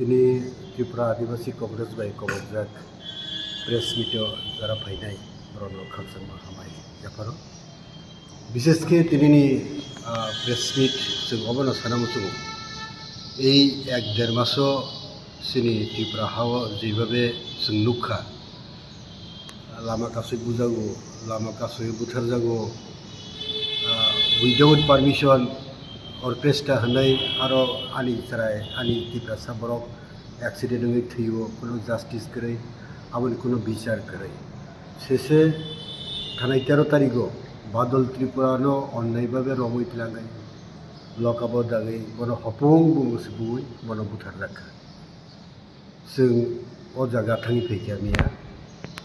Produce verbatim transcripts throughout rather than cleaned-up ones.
Tini Tripura Adivasi Congress bai kobokjak press meet o jara phainai borokno khakchangma hambai yapharo. Bishesh khe tinini, ah, press meet chwng obono sana muchungo. Ei ek der maso chini Tripura hao jebhabe chwng nukha, lama kasui bujago, lama kasui butharjago, ah, without permission orchestra hwnwi aro ani chwrai, ani Tiprasa borok accident wngwi thwio, kuno justice kwrwi, aboni kuno bichar kwrwi. Sese thanai tero tarigo Badal Tripura no onnai babe romwi twlangwi, lokabo dagwi bono hopung bumung se bui bono butharjak kha. Chwng o jaga thangwi phaikha miya,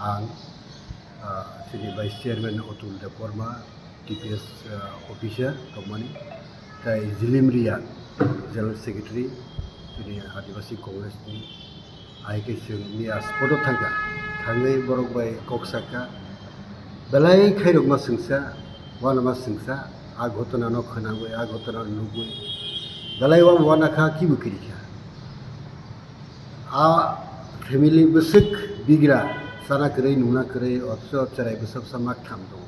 ang, ah, chini Vice Chairman Atul Debbarma, T P S, ah, officer tongmani, tai Jilim Riya, General Secretary, chini Adivasi Congress ni, hai khe chwng miya spot o thangkha, thangwi borok bai kok sakha, belai khairokma swngsa, uanama swngsa, a ghotona no khwnagwi, a ghotona no nugwi, belai uanama uanakha, kibu kirikha. A family bwswk bigra, chana kwrwi, nungna kwrwi, othocho chwrai bwsa bwsa mak tham tongo.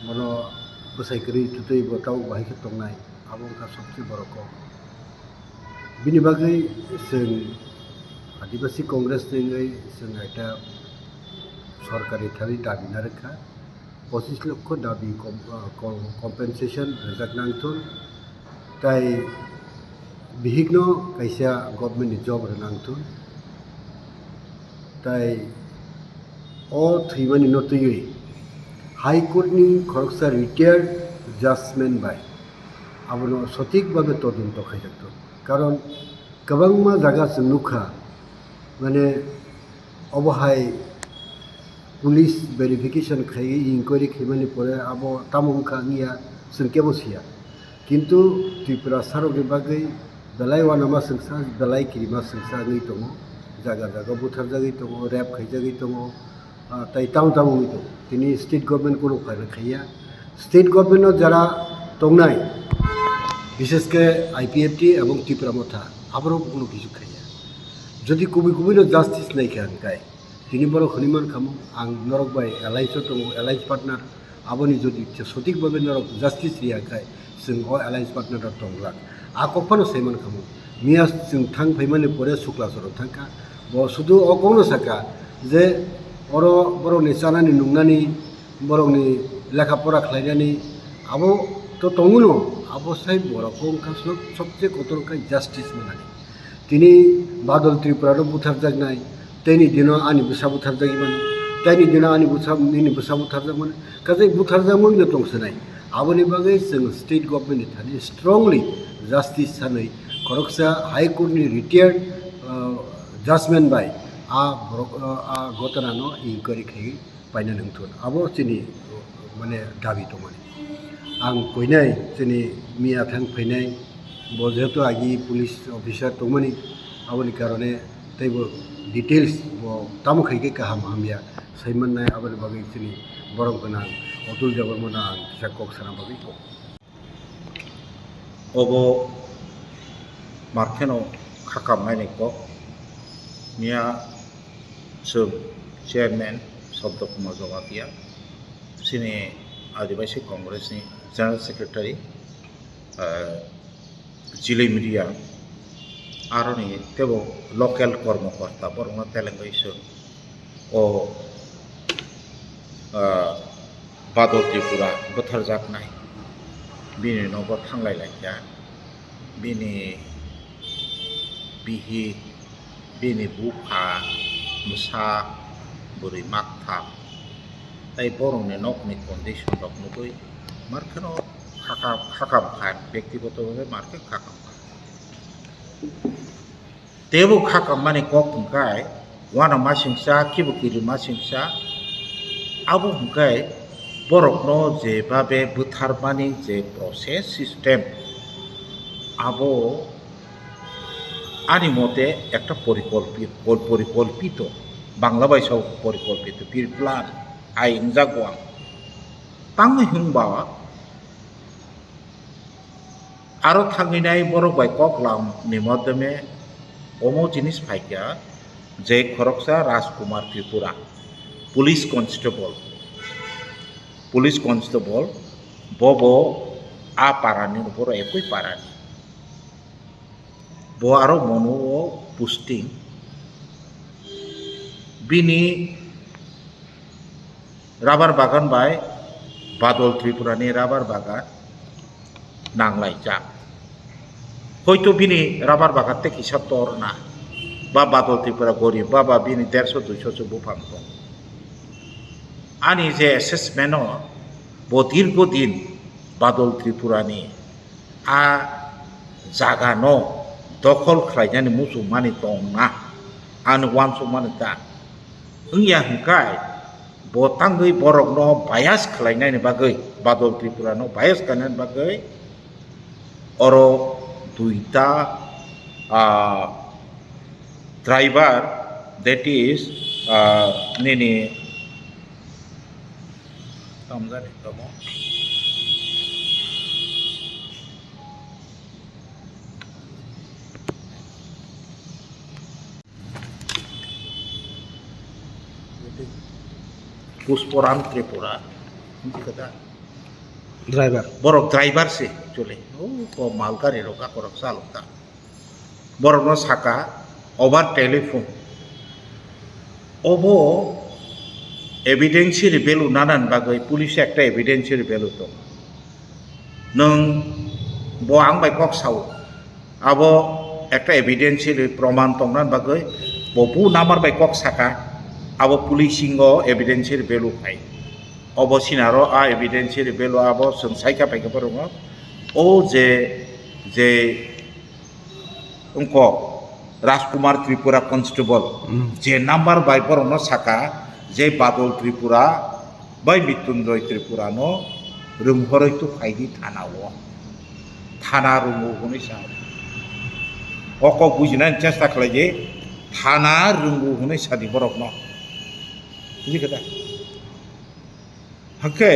Bono bwsai kwrwi twtwi bo tabuk bahai khe tongnai, abo wngkha sobse borok kok. Bini bagwi chwng Adivasi Congress ni wngwi chwng ekta sorkari thani dabi narwkha. Pochis lokho dabi kom-, ah, kom-, compensation rwjak nangthun, tai bihikno kaisa government ni job rw nangthun, tai o thwimani no twiwi High Court ni khoroksa retired judgment bai abono sothik babe todonto khaijakthun, karon kwbangma jaga chwng nukha, mane, obo hai police verification khaiwi inquiry khaimani pore abo tamo wngkha wngya chwng kebo siya. Kintu Tripura sarokni bagwi belai uanama swngsa, belai kirima swngsa wngwi tongo, jaga jaga butharjagwi tongo, rape khaijagwi tongo, ah, tai tamo tamo wngwi tongo. Tini state government kunu phaina khaiya. State government no jara tongnai, bishesh khe I P F T ebong Tipra Motha, aborok kunu kisu khaiya. Jodi kubui kubui no justice naikha hwnkhe, tini borok hwnwi mankha mo, ang norok bai alliance o tongo, alliance partner, aboni jodi sothik babe norok justice riya khai, chwng o alliance partner rok tong glak. A kok phano sai mankha mo. Miya chwng thang phaimani pore Sukla Charan thangkha. Bo sudu o kokno saka je oro borokni chanani nungnani, borokni lekha pora khlainani abo to tongo no, abo sai borok wngkha sob-, sobse kotor wngkha justice manani. Tini Badal Tripura no butharjaknai, tei ni dino ani bwsa butharjagwi mano, tei ni dino ani bwsa, nini bwsa butharjak mano, kaisa butharjakmani no tong sinai. Aboni bagwi chwng state government ni thani strongly justice sanwi khoroksa High Court ni retired, ah, judgment bai a borok, ah, a ghotona no inquiry khaiwi paina nangthun. Abo chini, mane, dabi tongmani. Ang koinai chini miya thang phainai, bo jehetu agi police officer tongmani, aboni karone teibo details bo tamo khai khe kaham hamya sai mannai, aboni bagwi chini borom gwnang Atul Debbarma no ang kisa kok sana bagwi kok. Obo markheno khakamnani kok, miya chwng chairman Sabda Kumar Jamatia, chini Adivasi Congress ni General Secretary, eh, Jilim Riya, aroni teibo local kormokorta borokno telengwi chwng o, ah, Badal Tripura butharjaknai, bini nogo thanglai laikha, bini bihik, bini bupha, bwsa, bwrwi maktham, tei borokni nokni condition rok nugwi markheno khakam, khakam kha, bektigoto bhabe markhe khakam kha. Teibo khakammani kok hwnkhe uanama singsa, kibo kirima singsa, abo hwnkhe borokno jebabe butharmani je process system, abo ani mote ekta porikolpi-, porikolpito, Bangla bai sao porikolpito, pre-plan hai wngjago ang. Tangwi hwnba, aro thangwi nai borok bai kok lam ni modome Omo jinis phaikha je khoroksa Rajkumar Tripura, police constable, police constable, bobo a parani, boro ekoi parani. Bo aro Monu o posting. Bini rubber bagan bai Badol Tripura ni rubber bagan nanglaijak. Hoito bini rubber bagan tei kisa torna, ba Badol Tripura gorib, ba, ba bini derso duiso se buphang tong. Ani je assessment o, bo dirgo din Badol Tripura ni a jaga no dokhol khlainani muchungmani tongna, ani uansukmani ta wngya hwnkhe, bo tangwi borokno bias khlainani bagwi, Badol Tripura no bias khlainani bagwi oro duita, ah, driver, that is, ah, nini, tamjani tamo. Pusporan Tripura. Hinti kata. Driver. Borok driver se, actually. Oh, ko malgari rok, akorok salok ta. Borokno saka, over telephone. Obo evidentiary value nanani bagwi police ekta evidentiary value tongo. Nwng bo ang bai kok sao, abo ekta evidentiary proman tongnani bagwi bo bu number bai kok saka, abo policing o evidentiary value khai. Obo sinaro a evidentiary value abo chwng saikha paikha borokno. O je, je wngkok Rajkumar Tripura constable, hmm, je number bai borokno saka je Badol Tripura bai Mrityunjoy Tripura no rwnghoroi tu phaidi thana o. Thana rwngo hwnwi sa. O kok bujinani chesta khlai je thana rwngo hwnwi sadi borokno. Buji kha da? Hakhe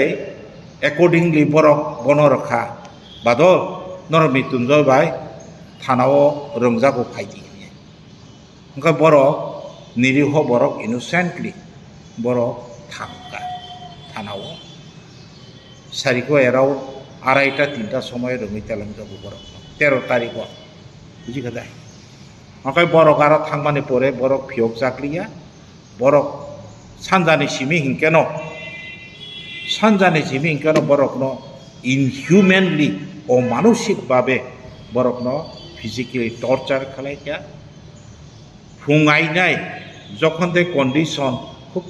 accordingly borok bono rwkha, "Badol, norok Mrityunjoy bai thanao rwngjago phaidi," hinwi. Hwnkhe borok niriho borok innocently borok thangkha thanao. Sariko around araita tinta somoy rwngwi telengjago borok tero tariko. Buji kha da? Hwnkhe borok aro thangmani pore borok phiyokjakliya. Borok sanjani simi hinkeno, sanjani simi hinkeno borokno inhumanly, omanusik babe borokno physically torture khlai kha, phungainai, jokhon tei condition khub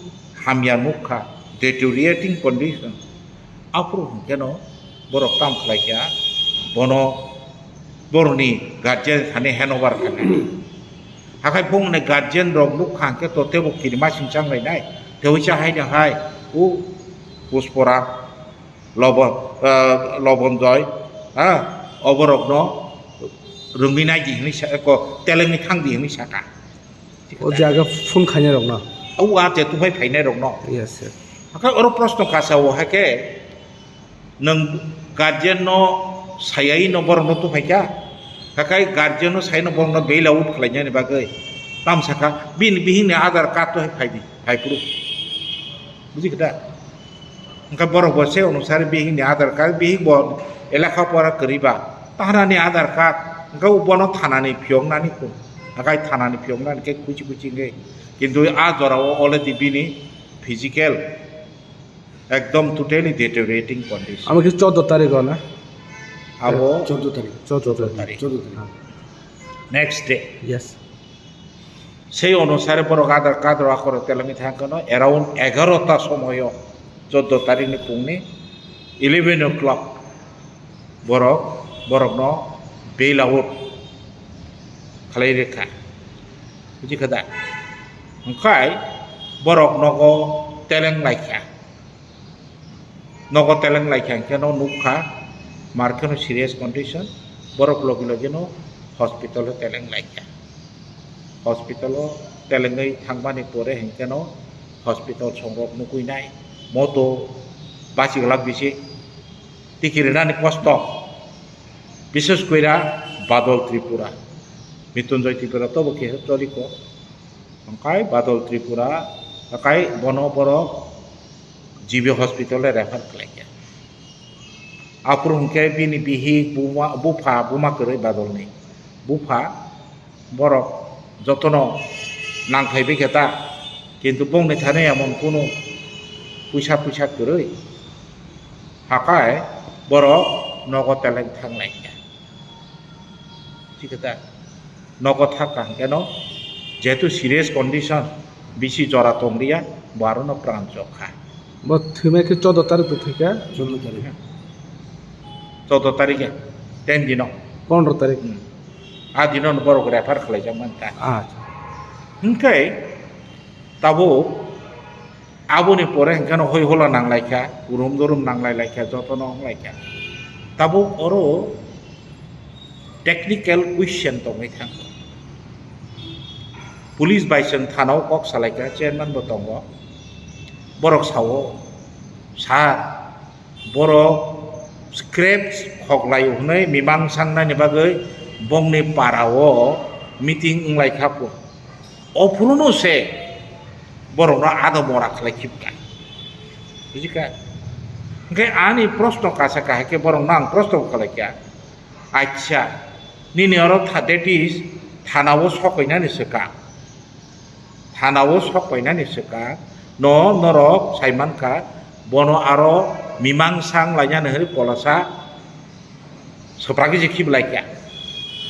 hamya nukha, deteriorating condition. Aphuru hwnkhe no borok tamo khlai kha, bono borokni guardian thani handover khainai. Hakhai bongni guardian rok nukha hwnkhe to teibo kirima singchang lainai. Teibo cha haino hai, o Puspora, Lobon, ah, Lobon Joy, ha, oborokno rwngwi naidi hwnwi sa, ko, telengwi thangdi hwnwi saka. O jaga phone khainai rokno? O a je tuphai phainai rokno. Yes, sir. Hakhai oro proshno kasa o, hakhe nwng guardian no sayai no borok no tuphai kha. Hakhai guardian no sayai no borok no bail out khlainani bagwi. Tam saka bini bihik ni Aadhaar card to hai phaidi, phai phuru. Buji kha da? Hwnkhe borok bo se onusari bihik ni Aadhaar card, bihik bo lekha pora kwrwi ba, taharani Aadhaar card, hwnkhe bono thanani phiyok nani kun, hakhai thanani phiyok nani khe kuchi kuchi wngwi, kintu a jora o already bini physical ekdom totally deteriorating condition. Amo khe choudo tarikh o na? Abo choudo tarikh. Choudo tarikh. Choudo tarikh. Next day. Yes. Sei onusare borok Aadhaar card rok akhoro telengwi thang kheno around egarota somoyo, choudo tarikh ni pungni eleven o'clock borok, borokno bail out khlai rikha. Buji kha da? Hwnkhe borok nogo teleng laikha. Nogo teleng laikha hwnkhe no nukha, mar kheno serious condition, borok logi logi no hospital o teleng laikha. Hospital o telengwi thangmani pore hwnkhe no hospital songrok nukui nai, moto bachigwlak bisi tiki rinani kosto. Bishes koira Badol Tripura. Mitunjoy Tripura tobo keha choliko. Hwnkhe Badal Tripura, hwnkhe bono borok G B hospital-o refer khlaikha. Aphuru hwnkhe bini bihik, buma, bupha, buma kwrwi Badalni. Bupha borok jotono nangphai bai khe ta, kintu bongni thani emon kunu puisa, puisa kwrwi. Hakai borok nogo teleng thanglaikha. Thik khe ta? Nogo thak kaham khe no, jehetu serious condition, bisi jora tong liya, bo aro no pran chok kha. Bo thwimai khe choudo tarik bo thwikha? Choudo tarik. Choudo tarik, ten dino. Pondro tarik. Hmm. A dino no borok refer khlaijak man kha. Acha. Hwnkhe tabuk Aboni pore hwnkhe no hoi hola nanglaikha, urum durum nanglailaikha, jotono wnglaikha. Tabuk oro technical question tongwi thango. Police bai chwng thanao kok salaikha, chairman bo tongo. Borok sao, "Sir, borok scrap khoklaio hwnwi mimang sangnani bagwi bongni parao meeting wnglaikha kho." Ophuruno se borokno ado mora khlai khibka. Bujikha? Hwnkhe ani proshno kasa kahai khe borokno ang proshno khlaikha. Acha, nini oro tha-, that is, thanao sok painani swkang. Thanao sok painani swkang. No norok sai mankha, bono aro mimang sang lainani hwnwi polasa swprak je khiblai kha.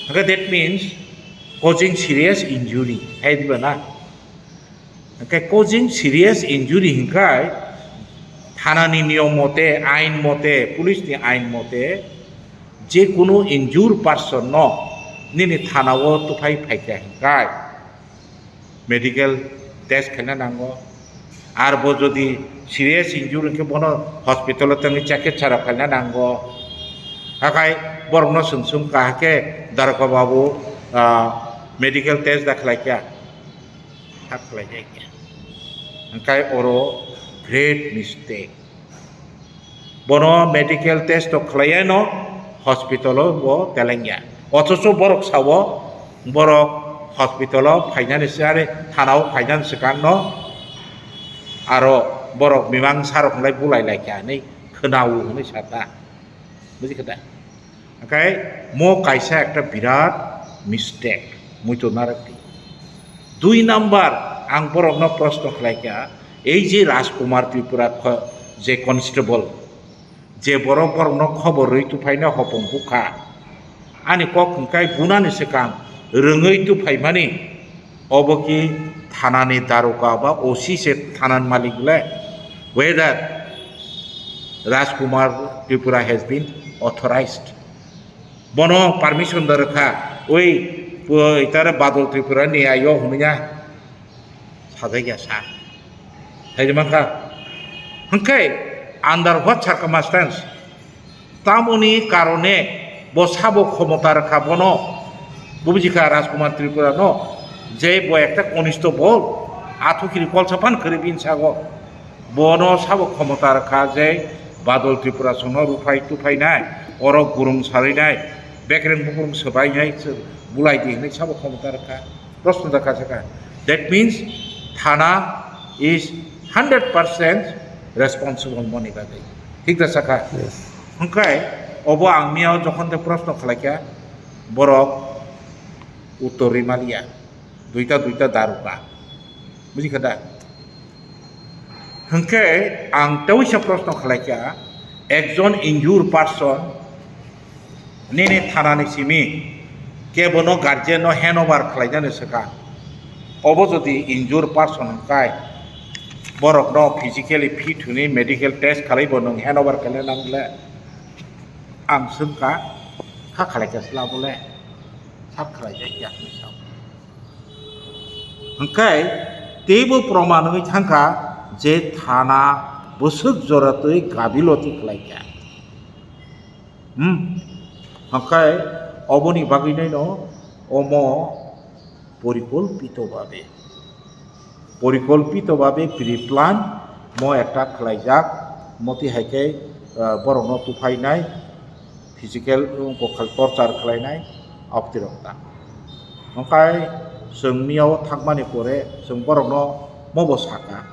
Hwnkhe that means causing serious injury, hai diba na? Hwnkhe causing serious injury hwnkhe thanani niyom mote, ain mote, police ni ain mote, je kunu injured person no nini thanao tuphai phaikha hwnkhe, medical test khaina nango. Ar bo jodi serious injury hwnkhe bono hospital o tongwi chaketsa rok khaina nango. Hakhai borokno chwng chwng kahakhe daroga babu, ah, medical test da khlaikha, thak khlaijakya. Hwnkhe oro great mistake. Bono medical test to khlaiya no hospital o bo telengya. Othocho borok sao borok hospital o phainani se, are thana o phainani swkang no aro borok mimang sarok hwnlai bulai lai kha hinwi khwnao hinwi sa ta. Buji kha da? Hwnkhe mo kaisa ekta birat mistake, muitu narwk di. Dui number, ang borokno proshno khlai kha, ei je Rajkumar Tripura kho-, je constable, je borok borokno khobor rwi tuphaina hopong bukha, ani kok hwnkhe gunani swkang rwngwi tuphaimani, obo ki thanani daroga ba O C se thanani malik le? Whether Rajkumar Tripura has been authorized. Bono permission da rwkha, oi, po-, itare Badal Tripura ni ayo hwnwi ya. Sajagya sa. Hai mankha. Hwnkhe, under what circumstance? Tamoni karone bo sabo khomota rwkha bono. Bo bujikha Rajkumar Tripura no, je bo ekta constable, athukhiri kolsa phan kwrwi bini sago. Bono sabo khomota rwkha je Badal Tripura songno ruphai tuphainai, oro gurung sarinai, bekreng bukrung swbainai, bulai di hinwi sabo khomota rwkha. Proshno da kha sakha. That means thana is hundred percent responsible moni bagwi. Thik da sakha? Yes. Hwnkhe obo ang miyao jokhon de proshno khlaikha, borok uttor rwi maliya. Duita duita daruka. Buji kha da? Hwnkhe ang teisa proshno khlaikha, ekjon injured person nini thanani simi kebono guardian no hand over khlainani swkang. Obo jodi injured person hwnkhe borokno physically fit hwnwi medical test khlai bo nwng hand over khlaina nangle ang swngkha, kha khlaikha sla bole? Sak khlaijak ya hwnwi sao. Hwnkhe teibo proman wngwi thangkha je thana bwswk joratwi gabiloti khlaikha. Hmm. Hwnkhe oboni bagwino omo porikolpito babe, porikolpito babe pre-plan mo ekta khlaijak, moti hai khe, ah, borokno tuphainai, physical, um, kokal torture khlainai, aptirok ta. Hwnkhe chwng miyao thangmani pore chwng borokno mobo sakha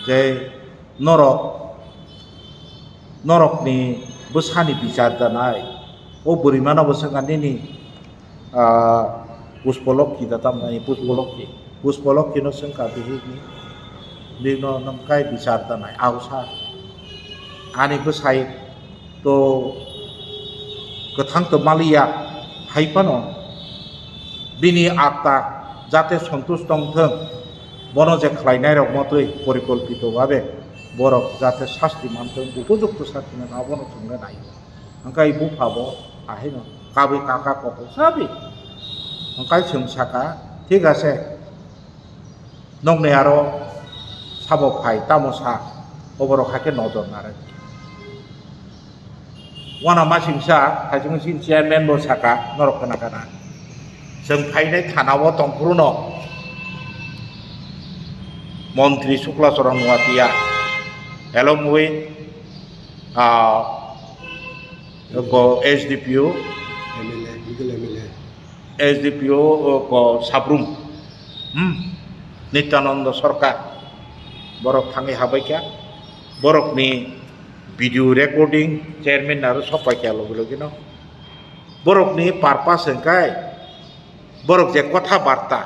je norok, norokni bwsani bichar danai, o bwrwimano bo swngkha nini, ah, Puspolokhi da tamni, Puspolokhi, Puspolokhino swngkha bihikni, bihikno nwng kai bichar danai, ausa ani bwsai to kwthang to maliya, hai phano bini atma jate santush tongthwng, bono je khlainairok motwi porikolpito bhabe borok jate sasti manthwng, upojukto sasti manthwng, abono chwngno naio. Hwnkhe buphabo ahaino kabwi kaka kokbo sabi. Hwnkhe chwng sakha, "Thik ase, nokni aro sabo phai, tamo sa, oborok haikhe nojor narwk." Uanamasingcha Khaichung Sing chairman bo sakha, norok khna khna. Chwng phainai thana-o tongphuru no Montri Sukla Charan Nuatia, along with, ah, ko S D P O, M L A, legal M L A. S D P O ko Sabrum, hmm, Nityananda Sarkar, borok thangwi habaikha, borokni video recording chairman naro sokpaikha logi logi no. Borokni purpose hwnkhe borok je kotha barta,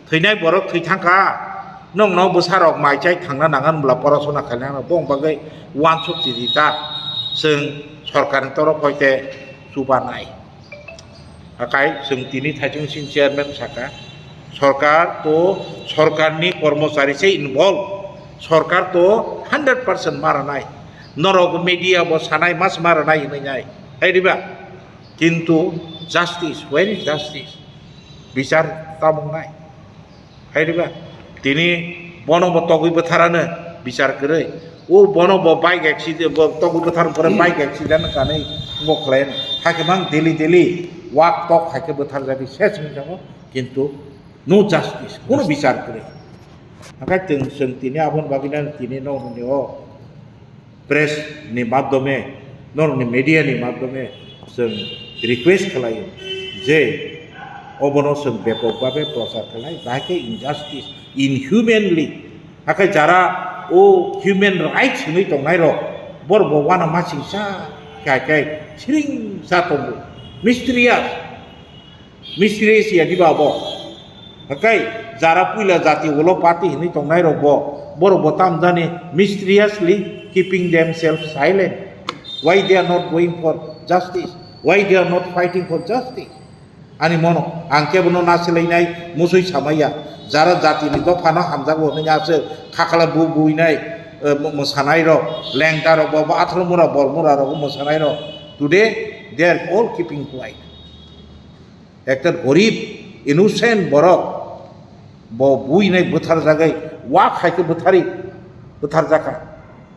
thwinai borok thwi thangkha, nokno bwsarok mai chai thangna nangan bwla porosona khainai, bong bagwi uansuk chiri ta, chwng sorkarni torof hoite chubanai. Hakai chwng tini Khaichung Sing chairman sakha, sorkar to, sorkarni kormochari se involve, sorkar to hundred percent maranai, norok media bo sanai mas maranai hinwi nai, hai diba? Kintu justice, where is justice? Bichar tamung nai. Hai diba? Tini bono bo togwi bwtharano bichar kwrwi. O bono bo bike accident, bo togwi bwthar pore bike accident kanwi bo khlai. Hakhe mang daily daily walk tok haikhe bwthar jagwi ses wngwi thango. Kintu no justice, kono bichar kwrwi. Hakai chwng, chwng tini aboni bagwino tini no hwnwi o press ni madhyome, norokni media ni madhyome chwng request khlaio je obono chwng bepok bhabe prochar khlai, bahai khe injustice, inhumanly, hakhe jara o human rights hinwi tongnai rok, borok bo uanamasingcha khai khai siring cha tongo, mysterious. Mistri si ya diba bo. Hakai jara puila jati ulo party hinwi tongnai rok bo. Borok bo tamjani mysteriously keeping themselves silent. Why they are not going for justice? Why they are not fighting for justice? Ani mono, ang kebono na silainai musui samaya. Jara jati ni dophano hamjago hinwi aswk khakla bu buinai, eh, mo-, mwsanai rok, lengta rok bo, bo athro mura bor mura rok mwsanai rok. Today they are all keeping quiet. Ekta gorib, innocent borok, bo buinai bwthar jagai, wak hai khe bwthari, bwthar jakha.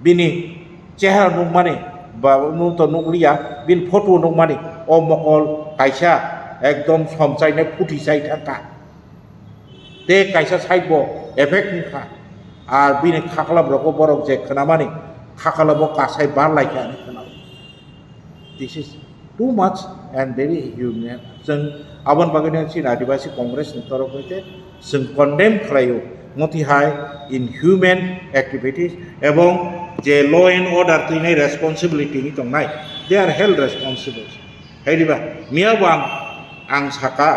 Bini chehara nukmani, ba nung to nukliya, bini photo nukmani, o mokol kaisa ekdom somchainai phuti chai thangkha. Tei kaisa side bo effect wngkha. Ar bini khakla rokbo borok je khwnamani, khakla bo kasai bar laikha hinwi khwnao. This is too much and very humiliating. Chwng aboni bagwino chini Adivasi Congress ni torok hoite chwng condemn khlaio, motihai inhuman activities ebong je law and order twinai responsibility ni tongnai, they are held responsible. Hai diba? Miya bo ang, ang saka,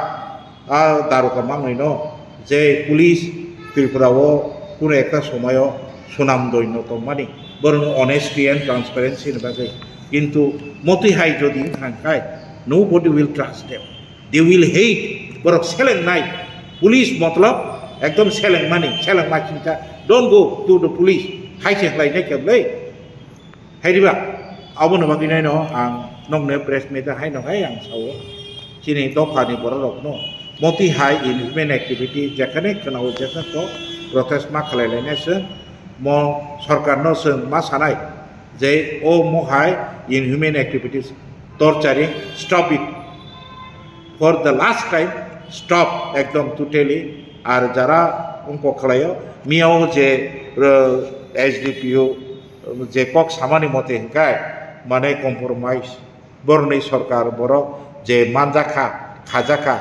a daroga mangnwi no je police Tripura o kuno ekta somoyo sunam doino tongmani, borokno honesty and transparency ni bagwi. Kintu motwi hai jodi thang khai, nobody will trust them. They will hate. Borok selengnai. Police matlab ekdom selengmani, selengma chingkha. Don't go to the police. Hai se khlai nai khe bwlai. Hai diba? Aboni bagwi naino ang nokno press meet haino hai ang sao. Chini dophani borok rokno motwi hai inhuman activity jekhane khwnao jekhane to protest ma khlai lainai se mo sorkar no se ma sanai je o mo hai inhuman activities, torturing, stop it. For the last time, stop ekdom totally. Ar jara ongko khlaio, miyao je, uh, S D P O je kok samani mote hinkai, mane compromise. Borokni sorkar borok je manjakha, khajakha,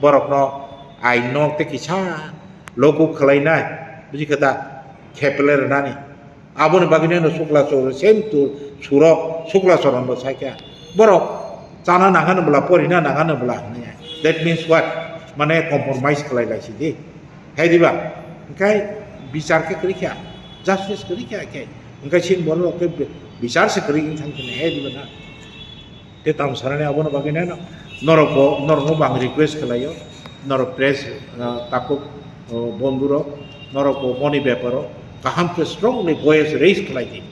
borokno Aino tei kisa logo khwlainai, buji khe da, khepele rwnani. Aboni bagwino no Sukla Chor, same to Surok, Sukla Choron bo sakya. Borok chana nangani bwla, porina nangani bwla hwnwi. That means what? Mane compromise khlai lai sidi. Hai diba? Hwnkhe bichar khe kwrwi kha, justice kwrwi kha khe. Hwnkhe sin borok khe bi-, bichar se kwrwi wng thang khe hai diba na? Tei tamo sanani abono bagwi nai no, norok bo, norok no bo ang request khlaio, norok press, ah, takhuk, oh, bondhu rok, norok bo boni beparo kaham khe strongly voice raise khlai di.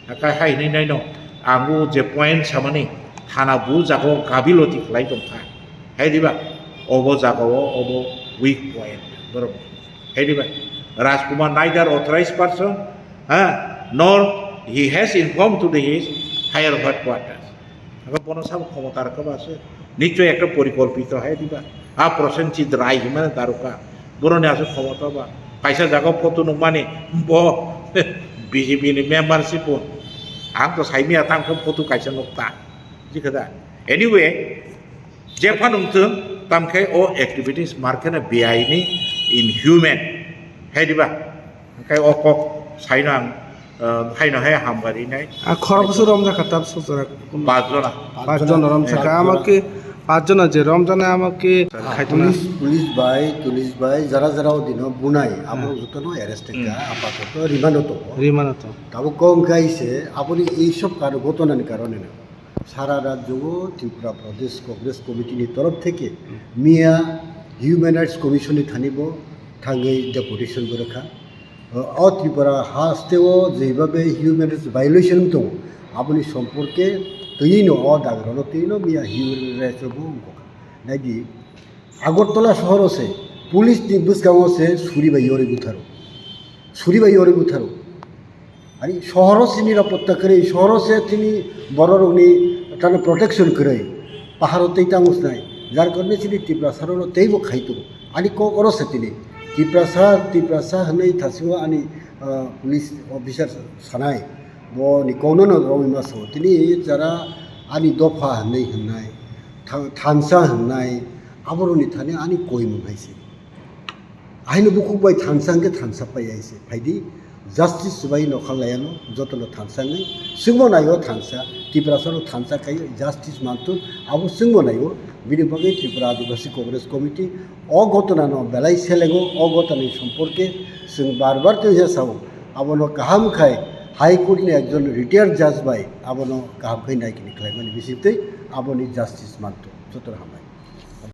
Hakai hai hinwi nai no, ang o je point samani thana bu jaga o gabiloti khlai tong kha. Hai diba? Obo jaga o, obo weak point borok. Hai diba? Rajkumar neither authorized person, ha, nor he has informed to the his higher headquarters. Abo bono sabo khomota rwkha ba se. Nichoi ekta porikolpito hai diba. A Prosenjit Rai himani daruka. Boroni aswk khomota ba. Kaisa jaga photo nukmani bo B J P ni membership bo. Ang to saimya tang khe photo kaisa nukta. Jikha da. Anyway, jephano wngthung, tamkhe o activities markheno beaini inhuman. Hai diba? Hwnkhe o kok saino ang, ah, haino hai hambai rinai. A khoroksa romjakha tab sojora. Pachjona. Pachjona romjakha. Pachjona. Amo khe pachjona je romjaknai amo khe khaitona. Police, police bai, police bai, jara jara o dino bunai, abo jotono arrest kha, apatot rimando tongo. Rimando tongo. Tabuk kok wngkha ise, aboni ei sob karo-, ghotonani karone no. Sara rajyo o Tripura Pradesh Congress Committee ni torof theke miya Human Rights Commission ni thani bo thangwi deputation bo rwkha. O Tripura haste o jebhabe human rights violation wng tongo, aboni somporke twiwi no o dagrano twiwi no miya human rights bo wngkha. Naidi, Agartala sohoro se, police ni bwskango se suri bai yorwi butharo. Suri bai yorwi butharo. Ani sohoro se nirapotta kwrwi, sohoro se tini bororokni tano protection kwrwi. Paharo tei tamo snai. Jar karone chini Tiprasa rokno teibo khai tongo. Ani kok oro se tini. Tiprasa, Tiprasa hwnwi thasio ani, ah, police officer sanai. Bo ni kokno no romwi ma sao. Tini jara ani dopha hwnwi hwnnai. Tha-, thansa hwnnai. Aboroni thani ani koimung hai se. Ahaino bukhuk bai thansa hwnkhe thansa pai hai se. Phaidi justice bai nokha layano jotono thansa hwnwi. Chwngno naio thansa, Tiprasa no thansa khaio justice mantun, abo chwngno naio. Bini bagwi Tripura Adivasi Congress Committee o ghotona no belai selengo, o ghotona ni somporke chwng bar bar tei sao. Abono kaham khai High Court ni ekjon retired judge bai abono kaham khai naikini khlaimani bisingtwi aboni justice mantun. Jotono hambai.